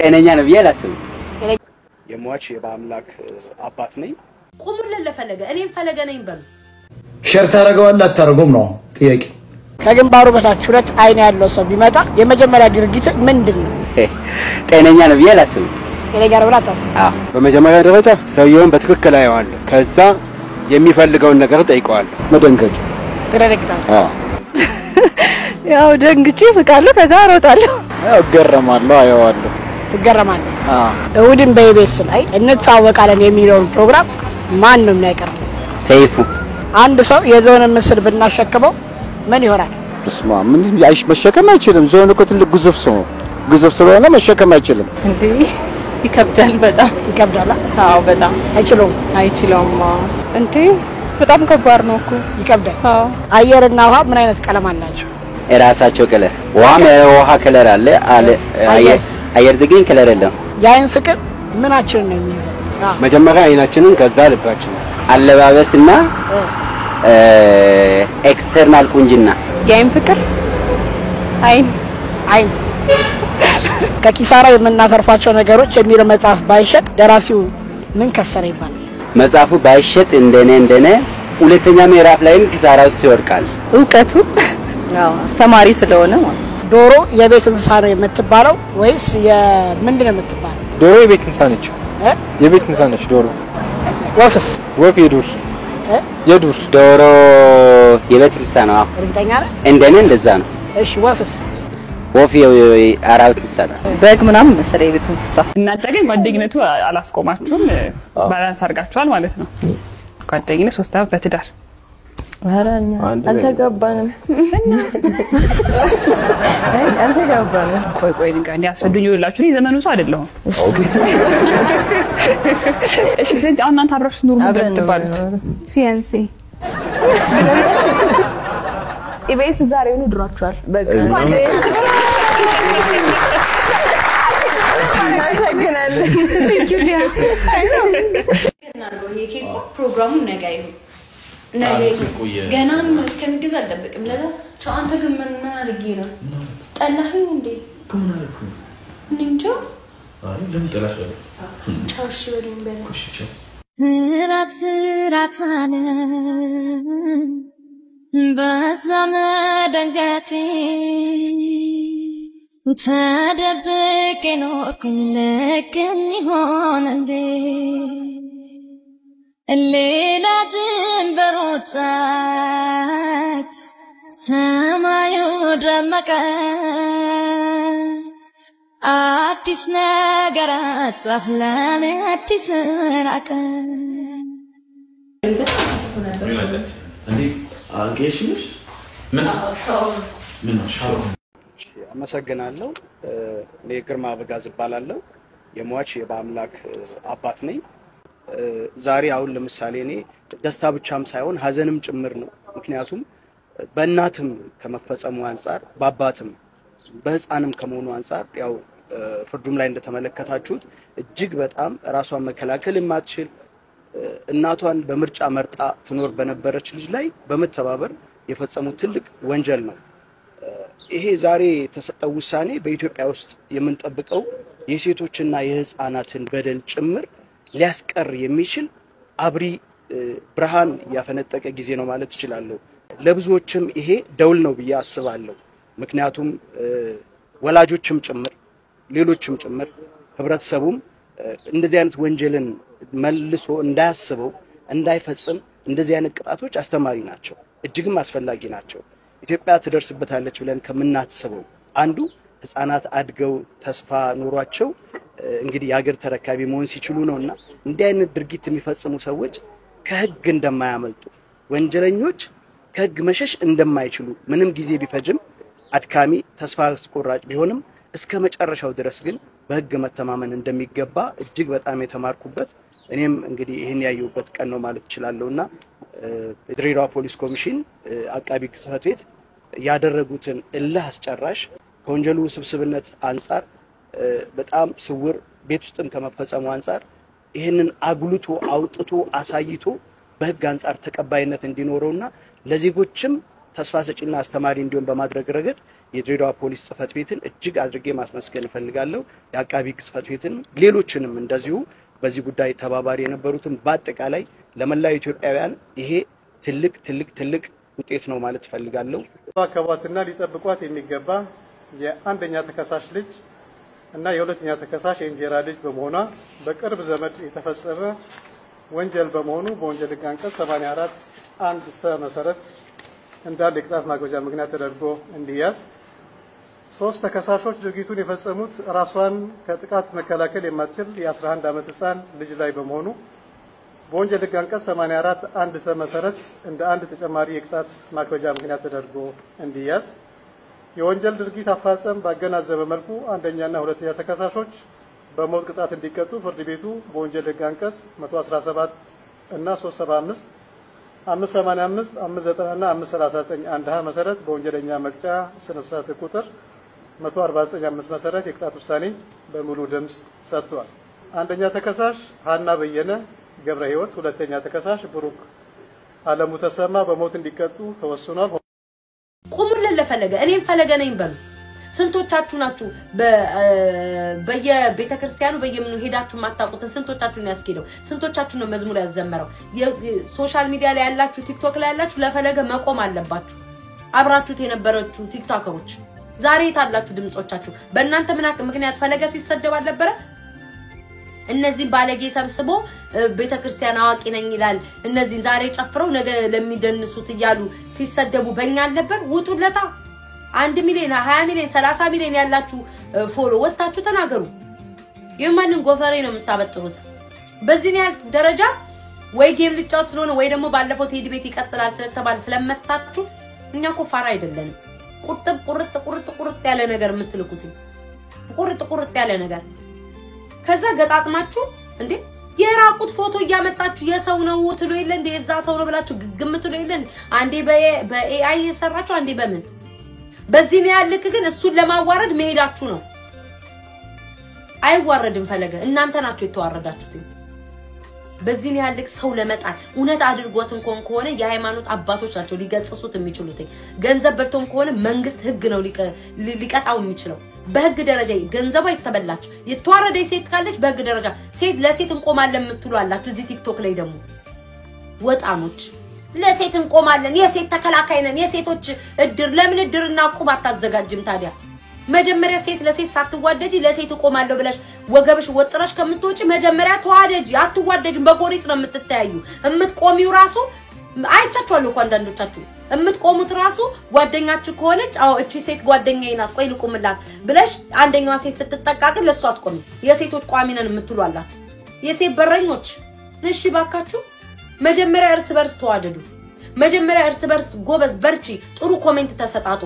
ጤነኛ ነው ብዬ አላስብም። የሟች የበአምላክ አባት ነኝ። ቁሙልን ለፈለገ እኔም ፈለገ ነኝ በሉ። Share ታደርገዋለህ አታደርገውም ነው ጥያቄ። ከግንባሩ በታች ሁለት አይን ያለው ሰው ቢመጣ የመጀመሪያ ድርጊት ምንድን ነው? ጤነኛ ነው ብዬ አላስብም። ጤነኛ ነው ብለህ አታስብም? አዎ። በመጀመሪያ ደረጃ ሰውየውን በትክክል አየዋለሁ። ከዛ የሚፈልገውን ነገር ጠይቀዋለሁ። መደንገጥ። ትደነግጣለህ? አዎ። ያው ደንግጬ ስቃለሁ፣ ከዛ እሮጣለሁ። ያው እገረማለሁ፣ አየዋለሁ። ትገረማለህ። እሑድን በኢቢኤስ ላይ እንተዋወቃለን የሚለውን ፕሮግራም ማን ነው የሚያቀርበው? ሰይፉ። አንድ ሰው የዝሆንን ምስል ብናሸክመው ምን ይሆናል? በስመ አብ፣ ምን አይሽ መሸከም አይችልም። ዝሆን እኮ ትልቅ ግዙፍ ሰው ግዙፍ ስለሆነ መሸከም አይችልም። እንዴ ይከብዳል በጣም። ይከብዳል። አዎ በጣም። አይችለውም። አይችለውም። እንዴ በጣም ከባድ ነው እኮ። ይከብዳል። አዎ። አየርና ውሃ ምን አይነት ቀለም አላቸው? የራሳቸው color፣ ውሃም የውሃ color አለ አለ፣ አየር አየር ግን color የለውም። የአይን ፍቅር ምናችንን ነው የሚይዘው? መጀመሪያ አይናችንን፣ ከዛ ልባችንን። አለባበስና external ቁንጅና። የአይን ፍቅር አይን። አይን። ከኪሳራ የምናተርፋቸው ነገሮች የሚለው መጽሐፍ ባይሸጥ ደራሲው ምን ከሰረ ይባላል? መጽሐፉ ባይሸጥ እንደኔ ሁለተኛ ምዕራፍ ላይም ኪሳራ ውስጥ ይወድቃል። እውቀቱ ያው አስተማሪ ስለሆነ ማለት ነው። ዶሮ የቤት እንስሳ ነው የምትባለው ወይስ የምንድን ነው የምትባለው? ዶሮ የቤት እንስሳ ነች። እ? የቤት እንስሳ ነች ዶሮ። ወፍስ? ወፍ የዱር። እ? የዱር። ዶሮ የቤት እንስሳ ነው። አዎ። እርግጠኛ ነህ? እንደኔ እንደዛ ነው። እሺ ወፍስ? ወፍ የአራዊት እንስሳ ነው። በግ ምናምን መሰለኝ የቤት እንስሳ። እናንተ ግን ጓደኝነቱ አላስቆማችሁም፣ balance አድርጋችኋል ማለት ነው። ጓደኝነት 3 ዓመት በትዳር። ኧረ እኛ አልተጋባንም። አይ አልተጋባንም። ቆይ ቆይ ንጋ እንዲ አስረዱኝ ይላችሁ። እኔ ዘመኑ ሰው አይደለሁም። እሺ፣ ስለዚህ አሁን እናንተ አብራችሁ ስትኖሩ ምንድን ነው አብረን ነው የምትባሉት? የምንኖረው። Fiancé። ኢቢኤስ ዛሬውኑ ድሯችኋል። በቃ እናመሰግናለን። Thank you ሊያ። እናድርገው። የኬኩ ፕሮግራሙን ነገ ይሁን ነገ ይሁን። ገናም እስከሚገዛ አልጠብቅም። ለዛ ቻው። አንተ ግን ምን ምን አድርጌ ነው ጠላኸኝ እንዴ? እኔ እንጃ። ቻው እሺ በለኝ በለኝ። ራት ራት አለ በዛ መደንገጤ ተደብቄ ኖርኩኝ ልክም ይሆን እንዴ? ሌላ ድንበር ወጣች ሰማዩ ደመቀ አዲስ ነገር አጣሁ ለኔ አዲስ ራቀ። በጣም ተጽፎ ነበር። ሻወር። አመሰግናለሁ። እኔ ግርማ አበጋዝ እባላለሁ። የሟች የበአምላክ አባት ነኝ። ዛሬ አሁን ለምሳሌ እኔ ደስታ ብቻም ሳይሆን ሀዘንም ጭምር ነው። ምክንያቱም በእናትም ከመፈጸሙ አንጻር፣ በአባትም በሕፃንም ከመሆኑ አንጻር ያው ፍርዱም ላይ እንደተመለከታችሁት እጅግ በጣም ራሷን መከላከል የማትችል እናቷን በምርጫ መርጣ ትኖር በነበረች ልጅ ላይ በመተባበር የፈጸሙት ትልቅ ወንጀል ነው። ይሄ ዛሬ የተሰጠው ውሳኔ በኢትዮጵያ ውስጥ የምንጠብቀው የሴቶችና የህፃናትን በደል ጭምር ሊያስቀር የሚችል አብሪ ብርሃን ያፈነጠቀ ጊዜ ነው ማለት እችላለሁ። ለብዙዎችም ይሄ ደውል ነው ብዬ አስባለሁ። ምክንያቱም ወላጆችም ጭምር ሌሎችም ጭምር ህብረተሰቡም እንደዚህ አይነት ወንጀልን መልሶ እንዳያስበው እንዳይፈጽም እንደዚህ አይነት ቅጣቶች አስተማሪ ናቸው፣ እጅግም አስፈላጊ ናቸው። ኢትዮጵያ ትደርስበታለች ብለን ከምናስበው አንዱ ህፃናት አድገው ተስፋ ኖሯቸው እንግዲህ የሀገር ተረካቢ መሆን ሲችሉ ነውና እንዲህ አይነት ድርጊት የሚፈጽሙ ሰዎች ከህግ እንደማያመልጡ፣ ወንጀለኞች ከህግ መሸሽ እንደማይችሉ፣ ምንም ጊዜ ቢፈጅም አድካሚ ተስፋ አስቆራጭ ቢሆንም እስከ መጨረሻው ድረስ ግን በህግ መተማመን እንደሚገባ እጅግ በጣም የተማርኩበት እኔም እንግዲህ ይህን ያየሁበት ቀን ነው ማለት እችላለሁ። እና የድሬዳዋ ፖሊስ ኮሚሽን አቃቢ ሕግ ጽሕፈት ቤት ያደረጉትን እልህ አስጨራሽ ከወንጀሉ ውስብስብነት አንጻር በጣም ስውር ቤት ውስጥም ከመፈጸሙ አንጻር ይህንን አጉልቶ አውጥቶ አሳይቶ በህግ አንጻር ተቀባይነት እንዲኖረውና ለዜጎችም ተስፋ ሰጪና አስተማሪ እንዲሆን በማድረግ ረገድ የድሬዳዋ ፖሊስ ጽሕፈት ቤትን እጅግ አድርጌ ማስመስገን እፈልጋለሁ። የአቃቢ ሕግ ጽሕፈት ቤትን፣ ሌሎችንም እንደዚሁ በዚህ ጉዳይ ተባባሪ የነበሩትን፣ በአጠቃላይ ለመላው ኢትዮጵያውያን ይሄ ትልቅ ትልቅ ትልቅ ውጤት ነው ማለት እፈልጋለሁ። ሊንከባከቧትና ሊጠብቋት የሚገባ የአንደኛ ተከሳሽ ልጅ እና የሁለተኛ ተከሳሽ የእንጀራ ልጅ በመሆኗ በቅርብ ዘመድ የተፈጸመ ወንጀል በመሆኑ በወንጀል ሕግ አንቀጽ 84 1 ሰ መሰረት እንደ አንድ የቅጣት ማክበጃ ምክንያት ተደርጎ እንዲያዝ። ሶስት ተከሳሾች ድርጊቱን የፈጸሙት ራሷን ከጥቃት መከላከል የማትችል የ11 ዓመት ሕፃን ልጅ ላይ በመሆኑ በወንጀል ሕግ አንቀጽ 84 1 ሰ መሰረት እንደ አንድ ተጨማሪ የቅጣት ማክበጃ ምክንያት ተደርጎ እንዲያዝ። የወንጀል ድርጊት አፈጻጸም ባገናዘበ መልኩ አንደኛና ሁለተኛ ተከሳሾች በሞት ቅጣት እንዲቀጡ ፍርድ ቤቱ በወንጀል ሕግ አንቀጽ 117 እና 375፣ 585፣ 590 እና 539 1 ሀ መሰረት በወንጀለኛ መቅጫ ስነ ስርዓት ቁጥር 149 5 መሰረት የቅጣት ውሳኔ በሙሉ ድምፅ ሰጥቷል። አንደኛ ተከሳሽ ሀና በየነ ገብረ ሕይወት፣ ሁለተኛ ተከሳሽ ብሩክ አለሙ ተሰማ በሞት እንዲቀጡ ተወስኗል። ቁሙልን ለፈለገ፣ እኔም ፈለገ ነኝ በሉ። ስንቶቻችሁ ናችሁ በየቤተ ክርስቲያኑ በየምኑ ሄዳችሁ የማታውቁትን? ስንቶቻችሁ ነው ያስኬደው? ስንቶቻችሁ ነው መዝሙር ያዘመረው? Social media ላይ ያላችሁ፣ ቲክቶክ ላይ ያላችሁ ለፈለገ መቆም አለባችሁ። አብራችሁት የነበረችሁ ቲክቶከሮች ዛሬ የት አላችሁ? ድምጾቻችሁ በእናንተ ምክንያት ፈለገ ሲሰደብ አልነበረ? እነዚህን ባለጌ ሰብስቦ ቤተክርስቲያን አዋቂ ነኝ ይላል። እነዚህን ዛሬ ጨፍረው ነገ ለሚደንሱት እያሉ ሲሰደቡ በእኛ አልነበር? ውጡለታ። 1 ሚሊዮን፣ 20 ሚሊዮን፣ 30 ሚሊዮን ያላችሁ follow ወጥታችሁ ተናገሩ። የማንን ጎፈሬ ነው የምታበጥሩት? በዚህ ያህል ደረጃ ወይ game ልጫወት ስለሆነ ወይ ደግሞ ባለፈው ቴዲ ቤት ይቀጥላል ስለተባለ ስለመታችሁ እኛ እኮ ፋራ አይደለንም። ቁርጥ ቁርጥ ቁርጥ ቁርጥ ያለ ነገር የምትልኩት፣ ቁርጥ ቁርጥ ያለ ነገር ከዛ ገጣጥማችሁ እንዴ የራቁት ፎቶ እያመጣችሁ የሰው ነው ትሉ የለ እንዴ? የዛ ሰው ነው ብላችሁ ግግም ትሉ የለ እንዴ? አንዴ በ AI የሰራችሁ፣ አንዴ በምን። በዚህ ነው ያልክ። ግን እሱን ለማዋረድ መሄዳችሁ ነው። አይዋረድም ፈለገ፣ እናንተ ናችሁ የተዋረዳችሁት። በዚህ ያህል ልክ ሰው ለመጣል እውነት አድርጎት እንኳን ከሆነ የሃይማኖት አባቶች ናቸው ሊገስጹት የሚችሉት። ገንዘብ በልቶም ከሆነ መንግስት ህግ ነው ሊቀጣው የሚችለው። በህግ ደረጃ ገንዘቧ የተበላች የተዋረደች ሴት ካለች በህግ ደረጃ ሴት ለሴት እንቆማለን የምትሉ አላችሁ። እዚህ ቲክቶክ ላይ ደግሞ ወጣሞች ለሴት እንቆማለን፣ የሴት ተከላካይ ነን፣ የሴቶች እድር። ለምን እድርና እቁብ አታዘጋጅም ታዲያ? መጀመሪያ ሴት ለሴት ሳትዋደጂ ለሴት እቆማለሁ ብለሽ ወገብሽ ወጥረሽ ከምትወጪ መጀመሪያ ተዋደጂ። አትዋደጅም፣ በጎሪጥ ነው የምትተያዩ። የምትቆሚው ራሱ አይቻችኋለሁ እኮ፣ አንዳንዶቻችሁ የምትቆሙት ራሱ ጓደኛችሁ ከሆነች አዎ እቺ ሴት ጓደኛዬ ናት ቆይ ልቁምላት ብለሽ፣ አንደኛዋ ሴት ስትጠቃ ግን ለእሷ አትቆሚ። የሴቶች ቋሚ ነን የምትሉ አላችሁ፣ የሴት በረኞች። እሺ ባካችሁ መጀመሪያ እርስ በርስ ተዋደዱ። መጀመሪያ እርስ በርስ ጎበዝ፣ በርቺ፣ ጥሩ comment ተሰጣጡ።